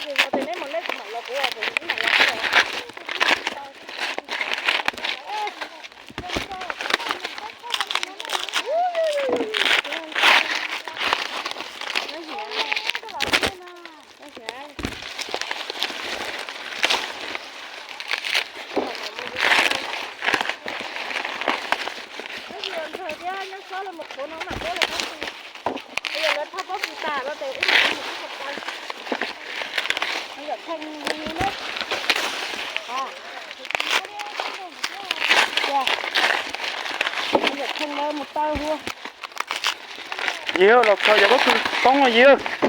Tes neb mus nej kuv mam los kuv tes kuv mam los. Ntshai thiab nyob sob los mus qhuav no mam tuaj los tab sis yog lawv thauj pob kws tas los tes wb mam mus tib tau. Yawm Theej li ne, yawm Theej lawv mus taw hua. Yig los kho yog pob kws poob no yig.